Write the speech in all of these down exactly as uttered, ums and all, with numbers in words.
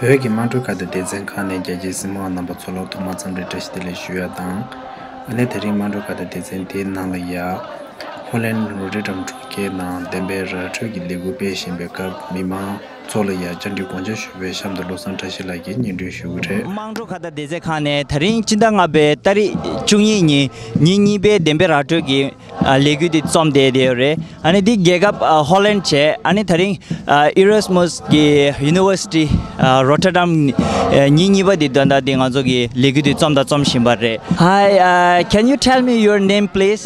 བོད་ཀྱི་དམངས་ཁྲོད་ཁ་བརྡ་སྡེ་ཚན་ཁག་ནས་རྒྱལ་གཅེས་སྲིད་དམག་རྣམ་པ་ཚོ་ལ་ཐོག་མར་འཚམས་འདྲི་བཀྲ་ཤིས་བདེ་ལེགས་ཞུ་ཡ་དང་། ཨ་ནི་དེ་རིང་དམངས་ཁྲོད་ཁ་བརྡ་སྡེ་ཚན་དེའི་ནང་ལ་ཡ། ཧོ་ལན་རོ་ཊར་ཌམ་གྲོང་ཁྱེར་ནང་བདེན་པའི་ར་འཕྲོད་ཀྱི་ལས་འགུལ་སྤེལ་བཞིན་པའི་སྐབས་མི་མང་ཚོ་ལ་ཡ་བཅར་འདྲི་དགོངས་འཇགས་ཞུ་བའི་གཤམ་དུ་བློ་བཟང་བཀྲ་ཤིས་ལགས་ཀྱིས་སྙན་སྒྲོན་ཞུ་གི་རེད། དམངས་ཁྲོད་ཁ་བརྡ་སྡེ་ཚན་ཁག་ནས་དེ་རིང་སྤྱི་ཟླ་ལྔ་པའི་ཏ་རིག་བཅུ་གཉིས་ཉིན་ཉིན་གཉིས་པའི་བདེན་པའི་ར་འཕྲོད་ཀྱི་ཨ་ལས་འགུལ་དེ་རྩོམ་བསྡད་བསྡད་ཡོད་རེད། ཨ་ནི་འདི་རྒྱལ་ཁབ་ཨ་ཧོ་ལན་བྱས། ཨ་ནི་དེ་རིང་ཨ་ཨི་ར་སི་མུ་སི་གི་ཡུ་ནི་ཝར་སི་ཊི་ཨ་རོ་ཊར་ཌམ་ཨ་ཉིན་གཉིས་པ་འདི་དོན་དག་འདི་ང་ཚོ་གི་ལས་འགུལ་འདི་རྩོམ་དང་རྩོམ་བཞིན་པ་རེད། Hi, uh, can you tell me your name, please?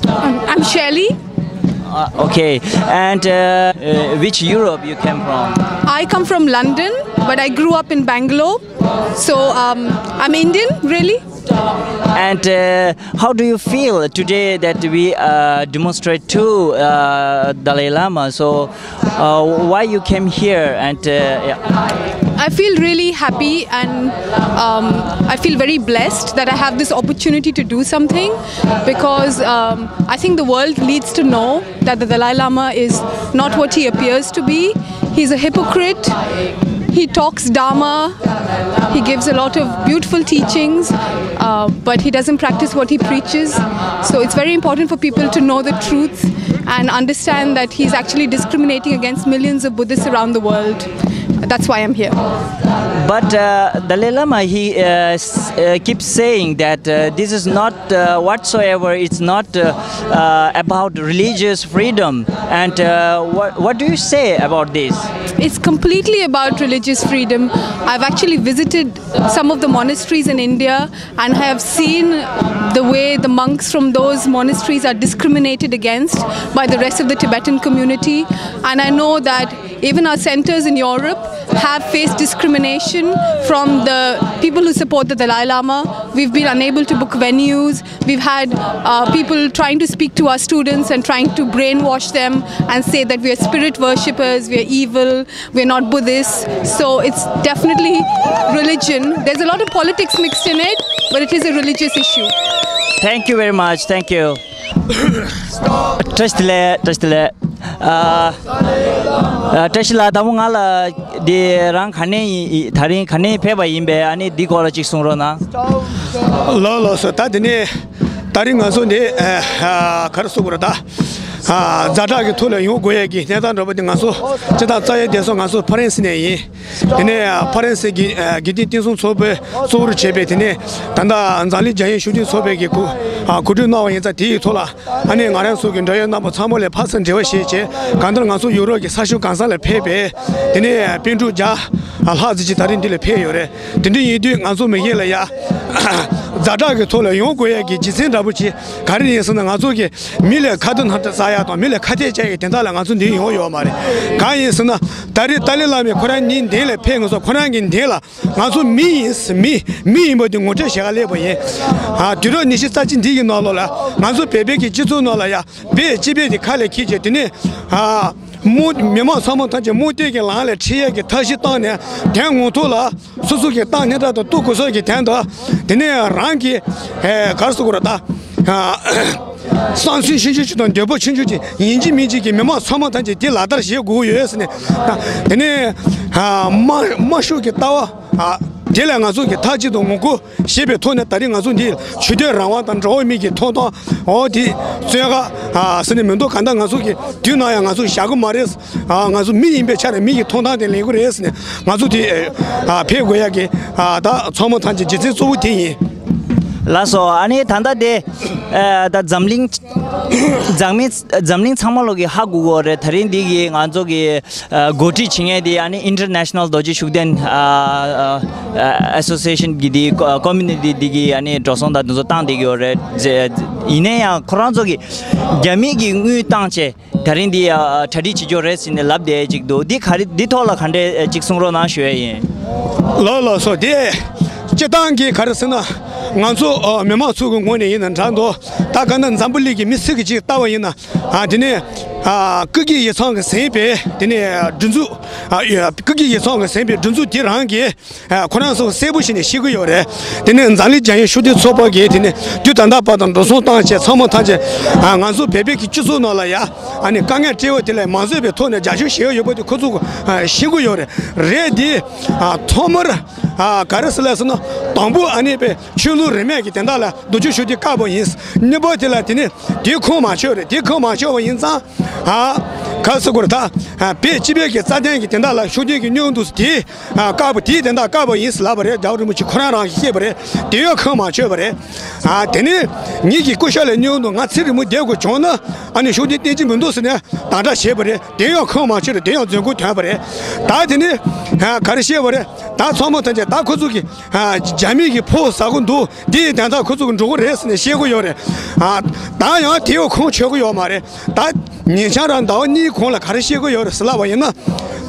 Um, I'm Shelly. Uh, okay. And uh, uh, which Europe you came from? I come from London, but I grew up in Bangalore. So um, I'm Indian, really. And uh, how do you feel today that we uh, demonstrate to uh, Dalai Lama? So uh, why you came here? And uh, yeah. I feel really happy and um, I feel very blessed that I have this opportunity to do something because um, I think the world needs to know that the Dalai Lama is not what he appears to be. He's a hypocrite. He talks Dharma. He gives a lot of beautiful teachings, uh, but he doesn't practice what he preaches. So it's very important for people to know the truth and understand that he's actually discriminating against millions of Buddhists around the world. That's why I'm here. But uh, Dalai Lama, he uh, s- uh, keeps saying that uh, this is not uh, whatsoever, it's not uh, uh, about religious freedom. And uh, what, what do you say about this? It's completely about religious freedom. I've actually visited some of the monasteries in India and I have seen the way the monks from those monasteries are discriminated against by the rest of the Tibetan community. And I know that even our centers in Europe have faced discrimination from the people who support the Dalai Lama. We've been unable to book venues. We've had uh, people trying to speak to our students and trying to brainwash them and say that we are spirit worshippers, we are evil, we're not Buddhists. So it's definitely religion. There's a lot of politics mixed in it, but it is a religious issue. Thank you very much. Thank you. བཀྲ་ཤིས་བདེ་ལེགས། བཀྲ་ཤིས་བདེ་ལེགས། ཨ། ཨ། བཀྲ་ཤིས་ལགས། དང་པོ་ང་ལ་འདི་རང་ག་ནས་ཡིན། དེ་རིང་ག་ནས་ཕེབས་པ་ཡིན་པས། ཨ་ནི་འདི་སྐོར་ལ་ཅིག་གསུང་རོགས་གནང་། ལགས་ལགས་སོ། ད་དེ་ནས་དེ་རིང་ང་ཚོ་འདི་ཨ་ག་རེ་ཟེར་དགོས་རེད། ད་ཨ་ཛ་དྲག་གི་ཐོག་ལ་ཡོང་དགོས་ཡས་ཀྱི་གནས་སྟངས་འདྲ་པོ་འདི་ང་ཚོ་སྤྱིར་བཏང་རྩ་བའི་བསྡད་ས་ང་ཚོ་ཕ་རན་སི་ནས་ཡིན། དེ་ནས་ཨ་ཕ་རན་སི་གི་ཨ་དགེ་ལྡན་བསྟན་སྲུང་ཚོགས་པས་གཙོ་བོར་བྱས་པའི་དེ་ནས་ད་ལྟ་འཛམ་གླིང་རྒྱལ་ཡོངས་ཞི་བདེ་ཚོགས་པས་ཀྱི་གོ་ཨ་གོ་སྒྲིག་གནང་བ་ཡིན་ཙང་། དེ་ཡི་ཐོག་ལ་ཨ་ནི་ང་རང་ཚོ་གི་འབྲེལ་ཡོད་རྣམ་པ་ཚང་མ་ལ་ཕར་ཚུར་འབྲེལ་བ་བྱས་བྱས། གང་ལྟར་ང་ཚོ་ཡུ་རོབ་ཀྱི་ས་ཕྱོགས་གང་ས་ལ་ཕེབས་པའི་དེ་ནས་པཎ་གྲུབ་བརྒྱ་ལྷག་ཙམ་ཅིག་དེ་རིང་འདི་ལ་ཕེབས་ཡོད་རེད། དེ་འདྲ་ཡིན་དུས་ང་ཚོ་མི་སྒེར་ལ་ཡ་ཛ་དྲག་གི་ཐོག་ལ་ཡོང་དགོས་ཡས་ཀྱི་རྒྱུ་མཚན་འདྲ་པོ་ཅིག་ག་རེ་ཡིན་ཟེར་ན། ང་ཚོ་གི་མི་ལ་ཁ་ཏོན་ཧ་ཏོ་ཟ་ཡ་དང་མི་ལ་ཁ་གཏད་བཅག་ཡས་དེ་དག་ལ་ང་ཚོ་འདིར་ཡོང་ཡོད་མ་རེད། གང་ཡིན་ཟེར་ན། ད་རེས་ཏཱ་ལའི་བླ་མས་ཁོ་རང་ཉིད་འདི་ལ་ཕེབས་ང་ཚོ་ཁོ་རང་གི་འདི་ལ། ང་ཚོ་མི་ཡིན། མི་མི་ཡིན་པ་དེ་ངོ་སྤྲོད་བྱེད་ག་སླེབས་པ་ཡིན། ཨ་དུས་རབས་ཉི་ཤུ་རྩ་གཅིག་འདི་གི་ནང་ལོགས་ལ་ང་ཚོ་བོད་པའི་གི་སྤྱི་ཚོགས་ནང་ལ་ཡ་བོད་སྤྱི་པའི་དེ་ཁ་ལས་འཁྱེར་བྱས། དེ་ནས་ཨ་དམངས་མི་མང་ཚང་མ་ཐམས་ཅད་དམངས་གཏོགས་ཀྱི་ལམ་ལ་ཁྲིད་ཡས་ཀྱི་ཐབས་ཤེས་བཏང་ནས། དོན་ངོ་ཐོག་ལ་སོ་སོ་གི་ཏང་སྙན་གྲགས་དང་གཏོགས་གོ་སོགས་ཀྱི་དོན་དུ། དེ་ནས་རང་གི་ཨེ་ག་རེ་ཟེར་དགོས་རེད། ད་ཨ་བསམ་ཚུལ་ཆུང་ཆུང་ཅིག་དང་འདོད་པ་ཆུང་ཆུང་ཅིག་ཡིན་གཅིག་མིན་གཅིག་གི་མི་མང་ཚང་མ་ཐམས་ཅད་དེ་ལག་བསྟར་བྱེད་དགོས་ཡོད་ཟེར་ནས། དེ་ནས་ཨ་དམར་དམར་ཤོག་གི་ལྟ་བ་ཨ་དེ་ལ་ང་ཚོ་གི་མཐའ་གཅིག་ཏུ་ངོ་རྒོལ་བྱེད་པའི་ཐོག་ནས། ད་རེས་ང་ཚོ་འདི་ཆོས་དད་རང་དབང་དང་འགྲོ་བ་མི་གི་ཐོབ་ཐང་འོ་དེ་བཙོན་ཁང་ཨ་ཟེར་ནས་མི་འདུག་གང་ལྟར་ང་ཚོ་གི་དུས་ནམ་ཡང་ང་ཚོ་བཞག་གི་མ་རེད། ཨ་ང་ཚོ་མི་ཡིན་པའི་ཆ་ནས་མི་གི་ཐོབ་ཐང་དེ་ལེན་གི་རེད་ཟེར་ནས། ང་ཚོ་དེ་ཨ་ཕེབས་དགོས་ཡ་གི་ཨ་ད་ཚང་མ་ཐམས་ཅད་རྒྱུ་མཚན་གཙོ་བོ་དེ་ཡིན། ལགས་སོ། ཨ་ནི་ད་ལྟ་དེ་ཨ་ད་འཛམ་གླིང་འཛམ་གླིང་འཛམ་གླིང་ཚང་མ་ལོག་གི་ཧ་གོ་གོ་རེད། དེ་རིང་འདི་གི་ང་ཚོ་གི་ཨ་འགོ་ཁྲིད་བྱེད་མཁན་དེ་ཨ་ནི་International Dorje Shugden ཨ་ཨ་Association གི་དེ་ཀོ་ཀོ་མི་ནི་ཊི་དེ་གི་ཨ་ནི་འགྲོ་སོང་དང་དེ་ཚོ་བཏང་བསྡད་ཀྱི་ཡོད་རེད། ཡིན་ན་ཡང་ཁོ་རང་ཚོ་གི་རྒྱ་མི་གི་དངུལ་བཏང་བྱས། དེ་རིང་འདི་ཡ་གྲ་སྒྲིག་བྱེད་རྒྱུ་རེད་ཟེར་ནས་ལབ་བསྡད་ཅིག་འདུག་འདི་ག་རེ། འདི་ཐོག་ལ་ག་འདྲས་ཅིག་གསུང་རོགས་གནང་ཞུ་ཡ་ཡིན། ལགས་ལགས་སོ། དེ་སྤྱིར་བཏང་གི་ག་རེ་ཟེར་ན། ང་ཚོ་ཨ་མི་མང་ཚོ་གི་ངོས་ནས་ཡིན་ན་འདྲ་འདུག་ད་ག་ན་འཛམ་བུ་གླིང་གི་མི་སེར་གྱི་ཅིག་ལྟ་བ་ཡིན་ན། ཨ་དེ་ནས་ཨ་སྐུ་སྒེར་ཡིག་ཚང་གི་ཟིན་པའི་དེ་ནས་སྒྲིག་འཛུགས་ ཨ་ཡོད། ཀུ་ཀི་ཡིག་ཚང་གིས་ཟིན་པའི་སྒྲིག་འཛུགས་དེ་རང་གིས་ཨ་ཁོ་རང་ཚོ་གསལ་པོ་བྱས་ནས་ཤེས་ཀྱི་ཡོད་རེད། དེ་ནས་འཛམ་གླིང་རྒྱལ་ཡོངས་ཤུགས་ལྡན་ཚོགས་པ་གིས་དེ་ནས་དུས་ད་ལྟ་བར་དུ་འགྲོ་སོང་བཏང་བྱས་ཚང་མ་ཐམས་ཅད་ཨ་ང་ཚོ་བོད་པའི་གི་སྤྱི་ཚོགས་ནང་ལ་ཡ་ཨ་ནི་དཀའ་ངལ་འཕྲད་པ་དེ་ལ་མ་བཟོད་པའི་ཐོག་ནས་རྒྱབ་སྐྱོར་བྱས་ཡོད་པ་དེ་ཁོ་ཚོ་ཨ་ཤེས་ཀྱི་ཡོད་རེད། རེད་དེ་ཨ་ཐོག་མར་ཨ་ག་རེ་ཟེར་ལབ་ཟེར་ན་དང་པོ་ཨ་ནི་པའི་ཆོས་ལུགས་རིས་མེད་ཀྱི་དེ་དག་ལ་རྡོ་རྗེ་ཤུགས་ལྡན་བཀག་པ་ཡིན། གཉིས་པ་དེ་ལ་དེ་ནི་དེ་ཁུངས་མ་འཁྱོལ་རེད། དེ་ཁུངས་མ་འཁྱོལ་བ་ཡིན་ཙང་ཨ་ག་རེ་ཟེར་དགོས་རེད། ད་ཨ་བོད་སྤྱི་པའི་གི་རྩ་དོན་གྱི་དེ་དག་ལ་ཤུགས་ལྡན་གྱི་གནོན་འདུག་དེ་ཨ་བཀག་པ་དེ་དེ་དག་བཀག་པ་ཡིན་ཟེར་ལབ་པ་རེད། རྒྱལ་བ་རིན་པོ་ཆེ་ཁོ་རང་རང་གིས་བཤད་པ་རེད། དེ་ཡང་ཁུངས་མ་འཁྱོལ་བ་རེད། ཨ་དེ་ནི་ངེད་ཀྱི་སྐུ་ཞབས་ལ་གནོན་འདུག་ང་ཚེ་རིང་མོ་བསྡད་དགོས་བྱུང་ན་ཨ་ནི་ཤུགས་ལྡན་བསྟེན་གྱི་མི་འདུག་ཟེར་ནས་དམ་དྲག་བྱས་པ་རེད། དེ་ཡང་ཁུངས་མ་འཁྱོལ་རེད། དེ་ཡང་རྫུན་རྐུ་ཐོན་པ་རེད། ད་དེ་ནི་ཨ་ག་རེ་བཤད་པ་རེད། ད་ཚང་མ་ཐམས་ཅད་ད་ཁོ་ཚོ་གི་ཨ་རྒྱ་མི་གི་ཕོགས་ཟ་གི་འདུག་དེ་ཡི་དོན་དག་ཁོ་ཚོ་གི་འགྲོ་གི་རེད་ཟེར་ནས་བཤད་གི་ཡོད་རེད། ཨ་ད་ཡང་དེ་ཡང་ཁུངས་འཁྱོལ་གི་ཡོད་མ་རེད། ད་ཉེ་ཆར་རང་ཟླ་བ་གཉིས་གོང་ལ་ག་རེ་བཤད་གི་ཡོད་རེད་ཟེར་ལབ་པ་ཡིན་ན།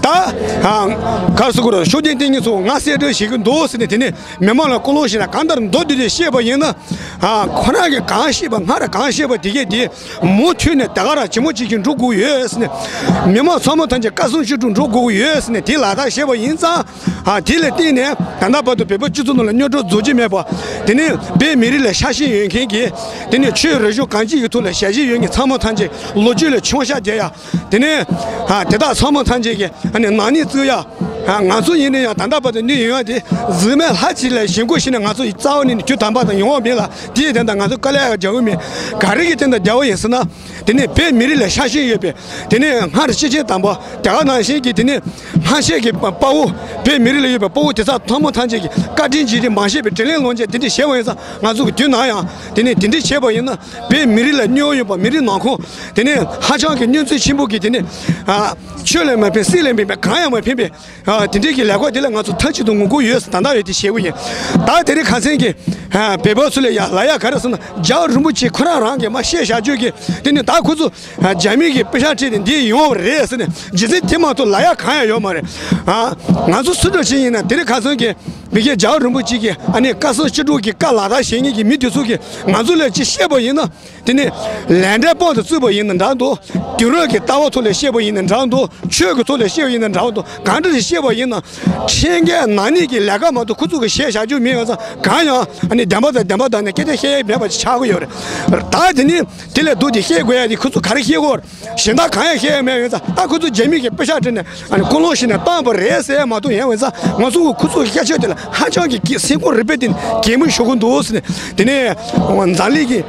ད་ཨ་ག་རེ་ཟེར་དགོས་རེད། ཤུགས་ལྡན་བསྟེན་མཁན་ཚོ་ང་གསལ་བསྒྲགས་བྱེད་གི་འདུག་ཟེར་ནས་དེ་ནས་མི་མང་ལ་ཀུན་སློང་བྱས་ནས་གང་ལྟར་མདོར་བསྡུས་ཏེ་བཤད་པ་ཡིན་ན། ཨ་ཁོ་རང་གིས་གང་བཤད་པ་སྔར་གང་བཤད་པ་དེ་གས་དེ་མུ་མཐུད་ནས་ད་ག་རང་ཇི་མ་ཇི་བཞིན་འགྲོ་དགོས་ཡོད་ཟེར་ནས། མི་མང་ཚང་མ་ཐམས་ཅད་བཀའ་གསུང་ཞུ་དྲུག་འགྲོ་དགོས་ཡོད་ཟེར་ནས་དེ་ལག་བསྟར་བྱས་པ་ཡིན་ཙང་། ཨ་དེ་ལ་བརྟེན་ནས་ད་ལྟ་བར་དུ་བོད་པ་སྤྱི་ཚོགས་ནང་ལ་རྙོག་དྲ་རྫོགས་ཀྱི་མེད་པ། དེ་ནས་བོད་མི་རིགས་ལ་ཤ་ཞེན་ཡོད་མཁན་གྱི། དེ་ནས་ཆོས་རིག་གཞུང་གང་ཅིའི་ཐོག་ལ་ཞལ་བཞེས་ཡོད་མཁན་ཚང་མ་ཐམས་ཅད་ལོ་རྒྱུས་ལ་མཆོང་བཤད་རྒྱག་ཡ། དེ་ནས་ཨ་དེ་དག་ཚང་མ་ཐམས་ཅད་ཀྱིས་ཨ་ནི་ནག་ཉེས་བཙུགས་ཡ། ཨ་ང་ཚོ་ཡིན་ན་ཡང་ད་ལྟ་བར་དུ་གནས་ཡོང་ཡ་དེ་གཟིགས་མེད་ལྷ་གཅིག་ལ་ཞེན་ཁོག་བྱས་ནས་ང་ཚོ་རྩ་བ་ནས་དུས་དམ་པ་དང་ཡོང་བ་མེད་ལ། དེའི་དོན་དག་ང་ཚོ་དཀའ་ལས་རྒྱག་གི་མེད། ག་རེ་གི་དོན་དག་རྒྱག་པ་ཡིན་ཟེར་ན། དེ་ནས་བོད་མི་རིགས་ལ་ཤ་ཞེན་ཡོད་པའི། དེ་ནས་སྔར་སྤྱི་ཆིངས་དང་པོ་དེ་ག་ནང་བཞིན་གྱི་དེ་ནས་སྔ་ཕྱི་གི་དཔའ་བོ། བོད་མི་རིགས་ལ་ཡོད་པའི་དཔའ་བོ་དེ་ཚོ་ཐོག་མ་ཐམས་ཅད་ཀྱི་བཀའ་དྲིན་རྗེས་དྲན་མ་བྱས་པའི་དྲིན་ལན་ལོག་འཇལ་དེ་འདྲ་བྱས་པ་ཡིན་ཙང་། ང་ཚོ་གི་དུས་ནམ་ཡང་དེ་ནས་དེ་འདྲ་བྱས་པ་ཡིན་ན། བོད་མི་རིགས་ལ་གནོད་ཡོད་པ། མི་རིགས་ནང་ཁོངས་དེ་ནས་ཧ་ཅང་གི་གནོད་འཚེ་ཆེན་པོ་གི་དེ་ནས་ཨ་ཆོས་ལ་མ་ཕན་སྲིད་ལ་མ་ཕན་པའི་གང་ཡང་མ་ཕན་པའི་ཨ་དེ་འདྲའི་གི་ལས་ཀ་དེ་ལ་ང་ཚོ་མཐའ་གཅིག་ཏུ་ངོ་རྒོལ་ཡོད་ཟེར་ད་ལྟ་ཡོད་དེ་བཤད་གི་ཡིན། ད་དེ་རིང་ཁ་སང་གི་ཨ་བོད་པ་ཚོ་ལ་ཡ་ལབ་ཡ་ག་རེ་ཟེར་ན། རྒྱལ་བ་རིན་པོ་ཆེ་ཁོ་རང་རང་གིས་མར་བཤད་བཞག་རྒྱུ་གི་དེ་ནས་ད་ཁོ་ཚོ་ཨ་རྒྱ་མི་གི་པེ་ཤག་སྤྲད་དེ་འདི་ཡོང་བ་རེད་ཟེར་ནས། རྒྱུ་མཚན་དེ་མ་གཏོགས་ལབ་ཡ་གང་ཡང་ཡོད་མ་རེད། ཨ་ང་ཚོ་སུ་འདྲ་ཞིག་ཡིན་ན། དེ་རིང་ཁ་སང་གི་མི་སྐྱ་རྒྱལ་བ་རིན་པོ་ཆེ་གི་ཨ་ནི་བཀའ་གསུང་ཞུ་དྲུག་གི་བཀའ་ལག་བསྟར་བྱེད་མཁན་གྱི་མི་དེ་ཚོ་གིས་ང་ཚོ་ལ་ཅིག་བཤད་པ་ཡིན་ན། དེ་ནས་ལན་འདེབས་དཔང་དུ་བཙུགས་པ་ཡིན་ན་འདྲ་འདུག་དུས་རབས་ཀྱི་ལྟ་བ་ཐོག་ལ་བཤད་པ་ཡིན་ན་འདྲ་འདུག་ཆོས་ཀྱི་ཐོག་ལ་བཤད་པ་ཡིན་ན་འདྲ་འདུག་གང་འདྲ་ཞིག་བཤད་པ་ཡིན་ན། ཁྲིམས་འགལ་ནག་ཉེས་ཀྱི་ལས་ཀ་མ་གཏོགས་ཁོ་ཚོ་གི་བཤད་བཞག་རྒྱུ་མེད་པ་ཙང་། གང་ཡང་ཨ་ནི་བདེན་པ་དང་བདེན་པ་དང་ནི་སྐད་ཆ་བཤད་ཡས་མེད་པ་ཅིག་ཆགས་ཀྱི་ཡོད་རེད། ད་དེ་ནི་དེ་ལས་ལྡོག་སྟེ་བཤད་དགོས་ཡ་དེ་ཁོ་ཚོ་ག་རེ་བཤད་དགོས། གཞན་དག་གང་ཡང་བཤད་ཡ་མེད་པ་ཡིན་ཙང་། ད་ཁོ་ཚོ་རྒྱ་མི་གི་པེ་ཤག་སྤྲད་ནས་ཨ་ནི་ཀུན་སློང་བྱས་ནས་བཏང་པ་རེད་ཟེར་ཡ་མ་གཏོགས་ཡང་། འོན་ཙང་ང་ཚོ་གི་ཁོ་ཚོ་གི་སྐད་ཆ་དེ་ལ་ཧ་ཅང་གི་སེམས་ཁོང་རུས་པའི་གཏིང་ནས་གད་མོ་ཤོར་གི་འདུག་ཟེར་ནས། དེ་ནས་འཛམ་གླིང་གི་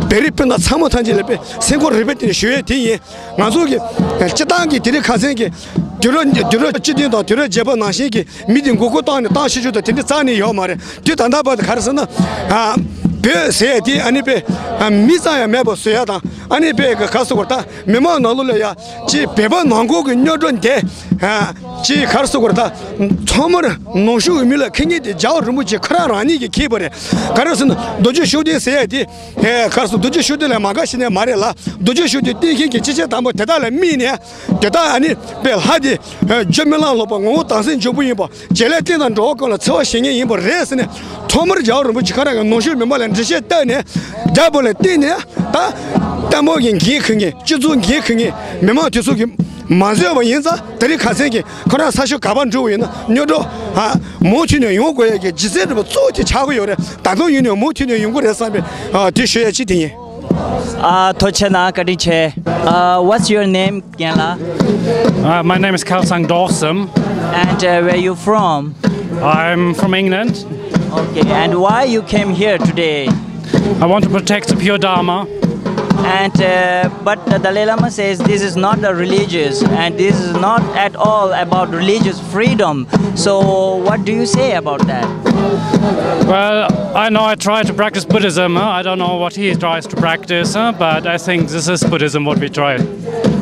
བོད་རིགས་སྤུན་ཟླ་ཚང་མ་ཐམས་ཅད་ལ་དཔེ་སེམས་ཁོང་རུས་པའི་གཏིང་ནས་ཞུ་ཡས་དེ་ཡིན། ང་ཚོ་གི་སྤྱི་བཏང་གི་དེ་རིང་ཁ་སང་གི་དུས་རབས་དུས་རབས་བཅུ་བདུན་དང་དུས་རབས་བརྒྱད་པ་ནང་བཞིན་གྱི་མི་དེ་མགོ་སྐོར་བཏང་ནས་བཏང་ཤེས་རྒྱུ་དང་དེ་འདྲ་རྩ་ནས་ཡོད་མ་རེད། དུས་ད་ལྟ་བར་དུ་ག་རེ་ཟེར་ན། ཨ་བོད་ཟེར་ཡ་དེ་ཨ་ནི་དཔེ་ཨ་མི་ཙམ་ཡང་མེད་པ་བཟོ་ཡ་དང་། ཨ་ནི་དཔེ་ག་རེ་ཟེར་དགོས་རེད། ད་མི་མང་ནང་ལོགས་ལ་ཡ་ཅིག་བོད་པ་ནང་ཁུལ་གྱི་རྙོག་དྲ་འདི་ཨ་ཅིག་ག་རེ་ཟེར་དགོས་རེད། ད་ཚང་མར་ནང་ཞུགས་ཡོད་མིན་ལ་ཁེ་ཉེན་དེ་རྒྱལ་བ་རིན་པོ་ཆེ་ཁོ་རང་རང་ཉིད་ཀྱིས་འཁྱེར་པ་རེད། ག་རེ་ཟེར་ན་རྡོ་རྗེ་ཤུགས་ལྡན་ཟེར་ཡ་དེ། ཨེ་ག་རེ་ཟེར། རྡོ་རྗེ་ཤུགས་ལྡན་ལ་མ་དགའ་ཞིག་ནས་མ་རེད་ལ། རྡོ་རྗེ་ཤུགས་ལྡན་བསྟེན་མཁན་གྱི་སྤྱི་ཆིངས་དང་པོ་དེ་དག་ལ་དམིགས་ནས། དེ་དག་ཨ་ནི་དཔེ་ལྷ་དེ་ཨེ་རྒྱུ་མི་ལང་ལོག་པ། ངོ་བོ་དྭངས་གསལ་འབྱུང་པོ་ཡིན་པ། བྱེད་ལས་རྟེན་དང་འགྲོ་བ་ཀུན་ལ་འཚེ་བ་བྱེད་མཁན་ཡིན་པ་རེད་ཟེར་ནས། ཐོག་མར་རྒྱལ་བ་རིན་པོ་ཆེ་ཁོ་རང་གི་ནང་ཞུགས་མི་མང་ལ་འགྲེལ་བཤད་བཏོན་ནས། རྒྱལ་པོ་ལ་བརྟེན་ནས་ད་ལྟད་མོ་གི་འགན་འཁུར་མཁན། སྤྱི་ཚོགས་འགན་འཁུར་མཁན་མི་མང་དེ་ཚོ་གིས་མ་བཟོས་པ་ཡིན་ཙང་། དེ་རིང་ཁ་སང་གི་ཁོ་རང་ས་ཕྱོགས་ག་པར་འགྲོ་བ་ཡིན་ན་རྙོག་དྲ་ཨ་མུ་མཐུད་ནས་ཡོང་དགོས་ཡ་གི་རྒྱུ་མཚན་རེད་པ། གཙོ་བོ་དེ་ཆགས་ཀྱི་ཡོད་རེད། ད་དུང་ཡིན་ནའང་མུ་མཐུད་ནས་ཡོང་གི་རེད་བསམ་པའི་ཨ་དེ་ཞུ་ཡ་གཅིག་དེ་ཡིན། ཨ་ཐུགས་རྗེ་གནང་། བཀའ་དྲིན་ཆེ། Uh, what's your name, རྒན་ལགས? Uh, my name is Khalsang Dorsim. And uh, where you from? I'm from England. Okay, and why you came here today? I want to protect the pure Dharma. And uh, but the Dalai Lama says this is not a religious, and this is not at all about religious freedom. So what do you say about that? Well, I know I try to practice Buddhism. Huh? I don't know what he tries to practice, huh? But I think this is Buddhism, what we try.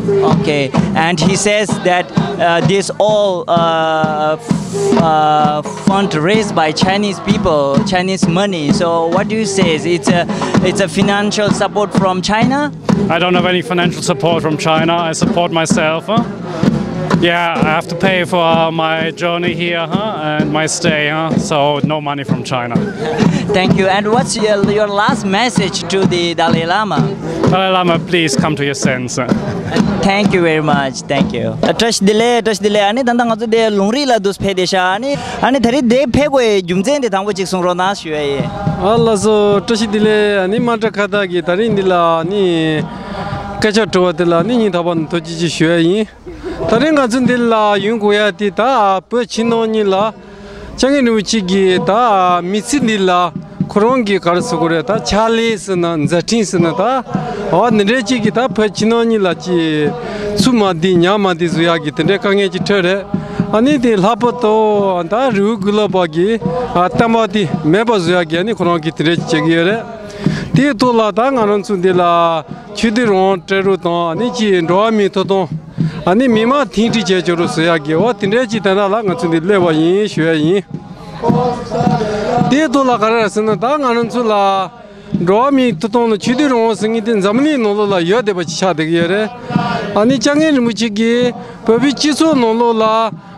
Okay, and he says that uh, this all uh, f- uh, fund raised by Chinese people, Chinese money. So what do you say? It's a it's a financial support from China? I don't have any financial support from China. I support myself. Huh? Yeah, I have to pay for uh, my journey here, huh, and my stay, huh? So no money from China. Thank you. And what's your, your last message to the Dalai Lama? Dalai Lama, please come to your senses. Thank you very much. Thank you. བཀྲ་ཤིས་བདེ་ལེགས། བཀྲ་ཤིས་བདེ་ལེགས། ཨ་ནི་ད་ལྟ་ང་ཚོ་དེ་ལུང་རིགས་ལ་འདུག་ཕེབས་བསྡད་ཤག་ཨ་ནི་ཨ་ནི་ད་རེས་དེ་ཕེབས་དགོས་རྒྱུ་མཚན་དེ་དང་པོ་གཅིག་གསུང་རོགས་གནང་ཞུ་ཡ་ཡིན། ཨ་ལགས་སོ། བཀྲ་ཤིས་བདེ་ལེགས། ཨ་ནི་དམའ་འབྲ་ཁ་བརྡ་གི་ད་རིང་འདི་ལ་ཨ་ནི་སྐད་ཆ་དྲི་བ་དེ་ལ་ཨ་ནི་སྙིང་ཐག་པ་ནས་ཐུགས་རྗེ་ཆེ་ཞུ་ཡ་ཡིན། ད་རིང་ང་ཚོ་འདི་ལ་ཡོང་དགོས་ཡ་དེ་ད་བོད་ཕྱི་ནང་གཉིས་ལ་སྐྱབས་མགོན་རིན་པོ་ཆེ་གི་ད་མི་ཚེ་འདི་ལ་ཁོ་རང་གི་ག་རེ་ཟེར་དགོས་རེད། ད་ཕྱག་ལས་ཟེར་ན་མཛད་འཕྲིན་ཟེར་ན་ད་འོ་འདི་འདྲའི་ཅིག་གི་ད་བོད་ཕྱི་ནང་གཉིས་ལ་ཅིག་ཚུར་མ་བསྡད་ཉམས་མ་བསྡད་བཟོ་ཡག་གི་དེ་འདྲའི་དཀའ་ངལ་ཅིག་འཕྲད་རེད། ཨ་ནི་དེ་ལྷག་པར་དུ་ད་རི་བོ་དགེ་ལུགས་པ་གི་བསྟན་པ་དེ་མེད་པ་བཟོ་ཡག་གི་ཨ་ནི་ཁོ་རང་གི་དེ་འདྲའི་ཅིག་བྱེད་ཀྱི་ཡོད་རེད། དེའི་ཐོག་ལ་ད་ང་རང་ཚོ་འདི་ལ་ཆོས་དད་རང་དབང་སྤྲད་རོགས་དང་ཨ་ནི་ཅིག་འགྲོ་བ་མིའི་ཐོབ་ཐང་ཨ་ནི་མི་མང་མཐུན་སྒྲིལ་བྱེད་ཆོག་རོགས་ཟེར་ཡག་གི་འོ་དེ་འདྲའི་ཅིག་དོན་དག་ལ་ང་ཚོ་འདི་སླེབས་པ་ཡིན་ཞུ་ཡ་ཡིན། དེའི་ཐོག་ལ་ག་རེ་རེད་ཟེར་ན་ད་ང་རང་ཚོ་ལ་འགྲོ་བ་མིའི་ཐོབ་ཐང་ལ་ཆོས་དད་རང་དབང་ཟེར་མཁན་དེ་འཛམ་གླིང་ནང་ལོགས་ལ་ཡོད་བསྡད་པ་ཅིག་ཆགས་བསྡད་ཀྱི་ཡོད་རེད། ཨ་ནི་སྐྱབས་མགོན་རིན་པོ་ཆེ་གིས་བོད་པའི་སྤྱི་ཚོགས་ནང་ལོགས་ལ་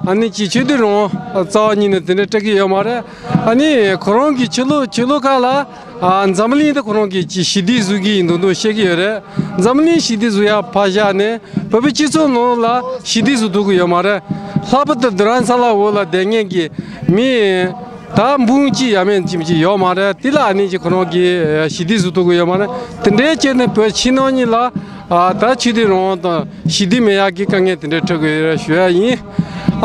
ཨ་ནི་ཅིག་ཆོས་དད་རང་དབང་རྩ་བ་ཉིད་ནས་དེ་འདྲ་སྤྲད་ཀྱི་ཡོད་མ་རེད། ཨ་ནི་ཁོ་རང་གི་ཆོས་ལུགས་ཆོས་ལུགས་ཁག་ལ་ཨ་འཛམ་གླིང་དེ་ཁོ་རང་གིས་ཅིག་ཞི་བདེ་བཟོ་གི་ཡིན་མདོག་མདོག་བཤད་ཀྱི་ཡོད་རེད། འཛམ་གླིང་ཞི་བདེ་བཟོ་ཡག་ཕར་བཞག་ནས་བོད་པའི་སྤྱི་ཚོགས་ནང་ལ་ཞི་བདེ་བཟོ་ཐུབ་ཀྱི་ཡོད་མ་རེད། ལྷག་པར་དུ་རྡ་རམ་ས་ལ་འོག་ལ་བསྡད་མཁན་གྱི་མི་ད་འབུམ་གཅིག་ཡས་མས་ཅིག་ཅིག་ཡོད་མ་རེད། དེ་ལ་ཨ་ནི་ཅིག་ཁོ་རང་གིས་ཞི་བདེ་བཟོ་ཐུབ་ཀྱི་ཡོད་མ་རེད། དེ་འདྲའི་བྱས་ནས་བོད་ཕྱི་ནང་གཉིས་ལ་ཨ་ད་ཆོས་དད་རང་དབང་དང་ཞི་བདེ་མེད་ཡག་གི་དཀའ་ངལ་དེ་འདྲ་འཕྲད་ཀྱི་ཡོད་རེད་ཞུ་ཡ་ཡིན།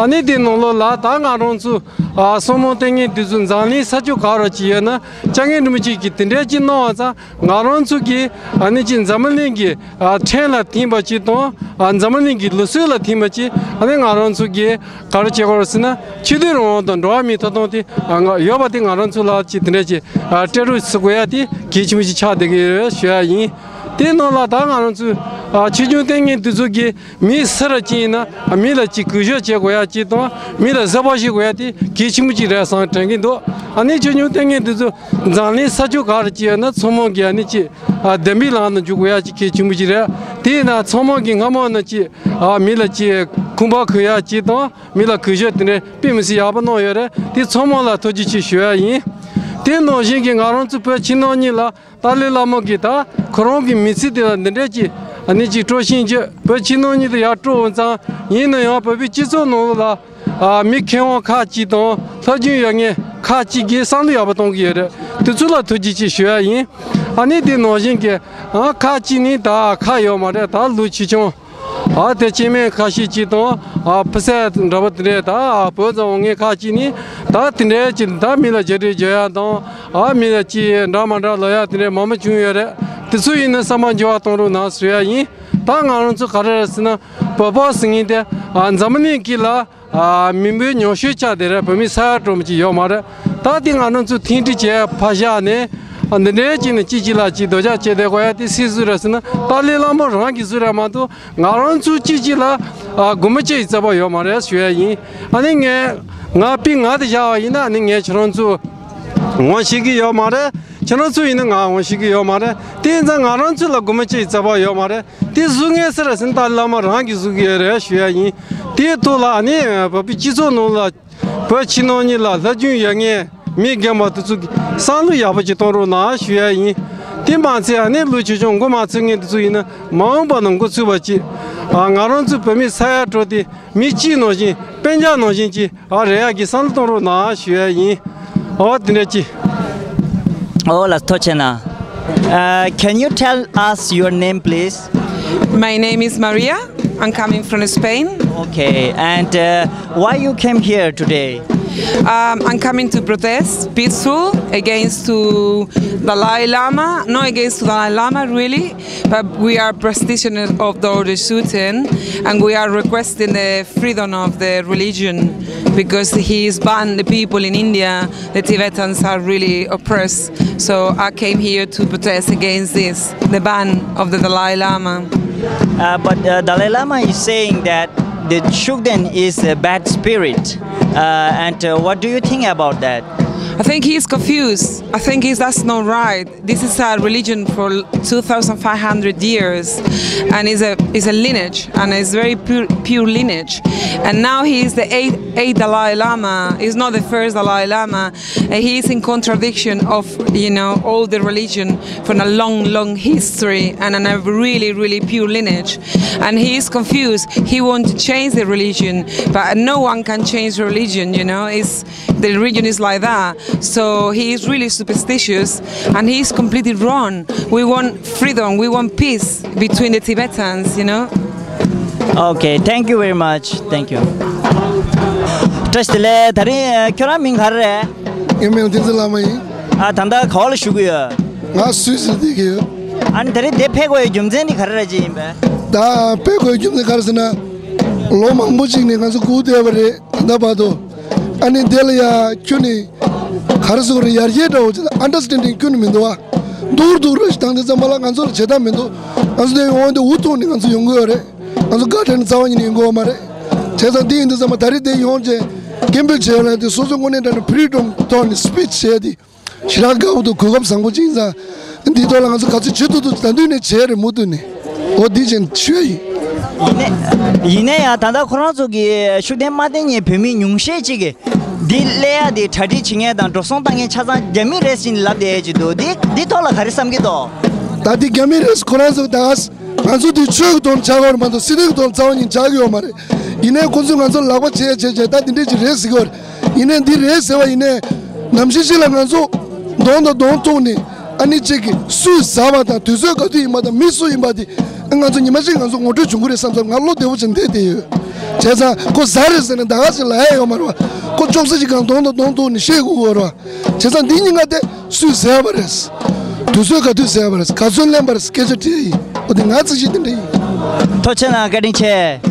ཨ་ནི་དེ་ནང་ལོགས་ལ་ད་ང་རང་ཚོ་ཨ་གསང་བ་བསྟེན་མཁན་དེ་ཚོ་འཛམ་གླིང་ས་ཕྱོགས་ག་རུ་ཅིག་ཡོད་ན་སྐྱབས་མགོན་རིན་པོ་ཆེ་གིས་དེ་འདྲའི་ཅིག་གནང་བ་ཙང་ང་རང་ཚོ་གིས་ཨ་ནི་ཅིག་འཛམ་གླིང་གི་ཨ་ཁྲིམས་ལ་མཐུན་པ་ཅིག་དང་ཨ་འཛམ་གླིང་གི་ལུགས་སྲོལ་ལ་མཐུན་པ་ཅིག་ཨ་ནི་ང་རང་ཚོ་གིས་ག་རེ་བྱེད་དགོས་རེད་ཟེར་ན་ཆོས་དད་རང་དབང་དང་འགྲོ་བ་མིའི་ཐོབ་ཐང་དེ་ཨ་ང་ཡོད་པ་དེ་ང་རང་ཚོ་ལ་ཅིག་དེ་འདྲ་ཅིག་ཨ་སྤྲད་རོགས་ཟེར་དགོས་ཡ་དེ་གལ་ཆེན་པོ་ཅིག་ཆགས་བསྡད་ཀྱི་ཡོད་ཞུ་ཡ་ཡིན། དེའི་ནང་ལ་ད་ང་རང་ཚོའི་ཨ་ཆོས་སྐྱོང་ལྟས་ངན་དེ་ཚོ་གིས་མི་སུ་ར་ཅིག་ཡིན་ན་མི་ལ་ཅིག་གུས་ཞབས་བྱེད་དགོས་ཡ་ཅིག་དང་མི་ལ་གཟབ་པ་བྱེད་དགོས་ཡ་དེ་གལ་ཆེན་པོ་ཅིག་རེད་བསམ་དྲན་གྱི་འདུག་ཨ་ནི་ཆོས་སྐྱོང་ལྟས་ངན་དེ་ཚོ་འཛམ་གླིང་ས་ཕྱོགས་ག་རུ་ཅིག་ཡོད་ན་ཚང་མ་གིས་ཨ་ནི་ཅིག་ཨ་བདེན་པའི་ལམ་ནང་འཇུག་དགོས་ཡ་ཅིག་གལ་ཆེན་པོ་ཅིག་རེད། དེ་ཡིན་ན་ཚང་མ་གིས་སྔ་མ་ནང་ཅིག་ཨ་མི་ལ་ཅིག་ཁོང་པ་གུས་ཡ་ཅིག་དང་མི་ལ་གུས་ཞབས་དེ་འདྲའི་དཔེ་མི་སྲིད་ཡག་པོ་གནང་ཡོད་རེད། དེ་ཚང་མ་ལ་ཐུགས་རྗེ་ཆེ་ཞུ་ཡ་ཡིན། དེ་ནང་བཞིན་གྱི་ང་རང་ཚོ་བོད་ཕྱི་ནང་གཉིས་ལ་ཏཱ་ལའི་བླ་མ་གིས་ད་ཁོ་རང་གི་མི་ཚེ་དེ་ལ་འདི་འདྲས་ཀྱི་ཨ་ནི་ཅིག་སྤྲོ་ཤིང་བྱོས། བོད་ཕྱི་ནང་གཉིས་དེ་ཡར་སྤྲོ་འོང་ཙང་ཡིན་ན་ཡང་བོད་པའི་སྤྱི་ཚོགས་ནང་ལོགས་ལ་ཨ་མི་མཁས་དབང་ཁག་ཅིག་དང་སློབ་སྦྱོང་ཡོད་མཁན་ཁག་ཅིག་གིས་བསམ་བློ་ཡག་པོ་གཏོང་གི་ཡོད་རེད། དེ་ཚོ་ལ་ཐུགས་རྗེ་ཆེ་ཞུ་ཡ་ཡིན། ཨ་ནི་དེ་ནང་བཞིན་གྱི་ཨ་ཁག་ཅིག་ནི་ད་ཁག་ཡོད་མ་རེད། ད་ལོ་ཆེ་ཆུང་ཨ་དེ་སྐྱེ་དམན་ཁ་ཤས་ཅིག་དང་ཨ་ཕུ་སད་འདྲ་པོ་དེ་འདྲས་ད་བོད་ཙམ་འོང་མཁན་ཁག་ཅིག་ནི་ད་དེ་འདྲས་ཅིག་ད་མི་ལ་རྒྱ་རིགས་རྒྱ་ཡ་དང་ཨ་མི་ལ་ཅིག་འདྲ་མ་འདྲ་ལབ་ཡ་དེ་འདྲས་མང་པོ་བྱུང་ཡོད་རེད། དེ་ཚོ་ཡིན་ན་བསམ་པ་འགྱུར་བ་གཏོང་རོགས་གནང་ཞུ་ཡ་ཡིན། ད་ང་རང་ཚོ་ག་རེ་རེད་ཟེར་ན་བོད་པ་ཟེར་མཁན་དེ་ཨ་འཛམ་གླིང་དཀྱིལ་ལ་ཨ་མི་འབོར་ཉུང་ཤོས་ཆགས་བསྡད་རེད། བོད་མི་ས་ཡ་གྲངས་མང་ཅིག་ཡོད་མ་རེད། ད་དེ་ང་རང་ཚོ་མཐུན་སྒྲིལ་བྱས་ཕར་བཞག་ནས་ཨ་འདི་འདྲའི་ཅིག་ནས་གཅིག་གཅིག་ལ་ཅིག་འདོད་ཆགས་བྱས་བསྡད་དགོས་ཡ་དེ་སུའི་བཟོ་རེད་ཟེར་ན་ཏཱ་ལའི་བླ་མ་རང་གི་བཟོ་རེད་མ་གཏོགས་ང་རང་ཚོ་གཅིག་གཅིག་ལ་ཨ་སྒོ་མོ་ཕྱེ་ཡི་རྩ་བ་ཡོད་མ་རེད་ཞུ་ཡ་ཡིན། ཨ་ནི་ངས་ང་པི་ང་དེ་བཞག་པ་ཡིན་ན་ཨ་ནི་ངས་ཁྱེད་རང་ཚོ་ངོ་ཤེས་ཀྱི་ཡོད་མ་རེད། ཁྱེད་རང་ཚོ་ཡིན་ན་ང་ངོ་ཤེས་ཀྱི་ཡོད་མ་རེད། དེ་ཡིན་ཙང་ང་རང་ཚོ་ལ་སྒོ་མོ་ཕྱེ་ཡི་རྩ་བ་ཡོད་མ་རེད། དེ་བཟོ་མཁན་སུ་རེད་ཟེར་ན་ཏཱ་ལའི་བླ་མ་རང་གིས་བཟོ་གི་ཡོད་རེད་ཞུ་ཡ་ཡིན། དེའི་ཐོག་ལ་ཨ་ནི་བོད་པའི་སྤྱི་ཚོགས་ནང་ལ་བོད་ཕྱི་ནང་གཉིས་ལ་སློབ་སྦྱོང་ཡོད་མཁན་མི་རྒན་པ་དེ་ཚོ་གིས་བསམ་བློ་ཡག་པོ་ཅིག་གཏོང་རོགས་གནང་ཞུ་ཡ་ཡིན། དེ་མ་ཚད་ཨ་ནི་ལོ་ཆུང་ཆུང་འགོ་མ་ཚུགས་མཁན་དེ་ཚོ་ཡིན་ན་མ་འོངས་པ་ནང་འགོ་ཚུགས་པ་ཅིག་ཨ་ང་རང་ཚོ་བོད་མི་ས་ཡ་དྲུག་དེ་མི་གཅིག་ནང་བཞིན་སྤུན་ཀྱག་ནང་བཞིན་ཅིག་ཨ་རེད་ཡ་གི་བསམ་བློ་གཏོང་རོགས་གནང་ཞུ་ཡ་ཡིན། ཨོ་དེ་འདྲ་ཅི། Oh, ལགས་ཐུགས་རྗེ་གནང་། Uh, can you tell us your name, please? My name is Maria. I'm coming from Spain. Okay, and uh, why you came here today? Um, I'm coming to protest peaceful against to Dalai Lama, not against to Dalai Lama really, but we are practitioners of the order shooting, and we are requesting the freedom of the religion because he is banned the people in India. The Tibetans are really oppressed, so I came here to protest against this, the ban of the Dalai Lama. Uh, but uh, Dalai Lama is saying that the Shugden is a bad spirit. Uh, and uh, what do you think about that? I think he's confused. I think he's, that's not right. This is a religion for two thousand five hundred years, and is a is a lineage, and it's very pure, pure lineage. And now he is the eighth, eighth Dalai Lama. He's not the first Dalai Lama. And he is in contradiction of, you know, all the religion from a long, long history and a really, really pure lineage. And he is confused. He wants to change the religion, but no one can change religion. You know, it's the religion is like that. So he is really superstitious, and he is completely wrong. We want freedom. We want peace between the Tibetans. You know. Okay, thank you very much. Thank you. བཀྲ་ཤིས་བདེ་ལེགས། ད་རིང་ཁྱོད་རང་མིང་ག་རེ་རེད། ངའི་མིང་བསྟན་འཛིན་ལྷ་མོ་ཡིན། ཨ་ད་ལྟ་ག་བ་ལ་བཞུགས་ཀྱི་ཡོད། ང་སུད་སིར་བསྡད་ཀྱི་ཡོད། ཨ་ནི་ད་རིང་འདིར་ཕེབས་དགོས་ཡའི་རྒྱུ་མཚན་དེ་ག་རེ་རེད་ཅེས་ཡིན་པས། ད་ཕེབས་དགོས་ཡའི་རྒྱུ་མཚན་ག་རེ་ཟེར་ན། ལོ་མང་པོ་ཅིག་ནས་ང་ཚོ་སྒུག་བསྡད་པ་རེད། ད་ལྟ་བར་དུ། ཨ་ནི་དེ་ལ་ཡ་ཁྱོད་ནི་ག་རེ་ཟེར་དགོས་རེད། ཡར་རྒྱས་འདྲ་བོ་ཅིག་དང་ཨན་ཌར་སི་ཊེན་ཌིང་ཁྱོན་ནས་མི་འདུག་བ། སྡུག་རུ་སྡུག་རུ་ཞིག་བཏང་དུས་ཙམ་པ་ལ་ང་ཚོ་ལ་བྱེད་ཐབས་མི་འདུག་ང་ཚོ་དེ་ཡོང་དེ་འུ་ཐུག་ནས་ང་ཚོ་ཡོང་གི་ཡོད་རེད། ང་ཚོ་ག་དྲན་རྩ་བ་ཉིད་ནས་ཡོང་གི་ཡོད་མ་རེད། བྱས་ཙང་འདི་ཡིན་དུས་ཙམ་པ་ད་རེས་དེ་ཡོང་རྗེས་སྐད་འབོད་བྱས་ཡོད་ལ་དེ་སོ་སོ་དངོས་གནས་དྲང་གནས་ཕི་རི་ཌམ་ཐོག་ནས་སི་པིཆ་བྱས་ཏེ། ཞེ་དྲག་དགའ་པོ་འདུག་གོ་སྐབས་བཟང་པོ་ཅིག་ཡིན་ཙང་། འདིའི་ཐོག་ལ་ང་ཚོ་ག་ཚོད་བྱེད་ཐུབ་ཐུབ་ད་དུས་ནས་བྱས་རེད་མུ་མཐུད་ནས། འོ་འདི་བཞིན་ཞུ་ཡ་ཡིན། ཡིན་ནའི་ཡིན་ནའི་ཡང་ད་ལྟ་ཁོ་རང་ཚོ་གི་ཤུགས་ལྡན་མ་བསྟེན་མཁན་བོད་མི་ཉུང་ཤས་ཅིག་གིས་འདི་སླེབས་ཡ་དེ་གྲ་སྒྲིག་བྱེད་མཁན་དང་འགྲོ་སོང་བཏང་མཁན་ཆ་ཚང་རྒྱ་མི་རེད་ཟེར་ནས་ལབ་བསྡད་ཡ་ཅིག་འདུག་འདི་འདི་ཐོག་ལ་ག་རེ་བསམ་གྱི་འདུག་ད་འདི་རྒྱ་མི་རེད་ཁོ་རང་ཚོ་ད། ང་ཚོ་དེ་ཆོས་ཀྱི་ཐོག་ནས་བྱ་དགོས་རེད་མ་གཏོགས་སྲིད་དོན་གྱི་ཐོག་ནས་རྩ་བ་ཉིད་བྱ་གི་ཡོད་མ་རེད། ཡིན་ནའི་ཁོ་ཚོས་ང་ཚོ་ལག་པ་བྱས་བྱས་བྱས་ད་འདི་འདྲས་ཅིག་རེད་ཟེར་གྱི་ཡོད་རེད། ཡིན་ནའི་འདི་རེད་ཟེར་བ་ཡིན་ནའི། ནམ་ཞིག་ཅིག་ལ་ང་ཚོ་གདོང་དང་གདོང་ཐུག་ནས་ཨ་ནི་གཅིག་གིས་སུས་ཟ་བ་དང་དུས་ཚོད་ག་དུས་ཡིན་པ་དང་མི་སུ་ཡིན་པ་དེ་ང་ཚོ་ཉི་མ་གཅིག་ང་ཚོ་ངོ་སྤྲོད་བྱུང་གི་རེད་བསམ་བསམ་ང་བློ་བདེ་པོ་ཅིག་འདས་བསྡད་ཡོད། བྱས་ཙང་ཁོ་ཟ་རེད་ཟེར་ནས་ད་ག་ཅིག་ལབ་ཡ་ཡོད་མ་རེད་བ། ཁོ་ཅོག་ཙེ་ཅིག་སྒང་གདོང་དང་གདོང་ཐུག་ནས་བཤད་དགོས་ཀྱི་ཡོད་རེད་བ། བྱས་ཙང་འདི་གཉིས་ཀ་དེ་སུས་ཟ་བ་རེད། དུས་ཚོད་ག་དུས་ཟ་བ་རེད། ག་ཚོད་ལེན་པ་རེད། སྐད་ཆ་དྲིས་ཡིན། འོ་དེ་ང་ཚིག་གཅིག་དེ་འདྲ་ཡིན། ཐུགས་རྗེ་གནང་། བཀའ་དྲིན་ཆེ།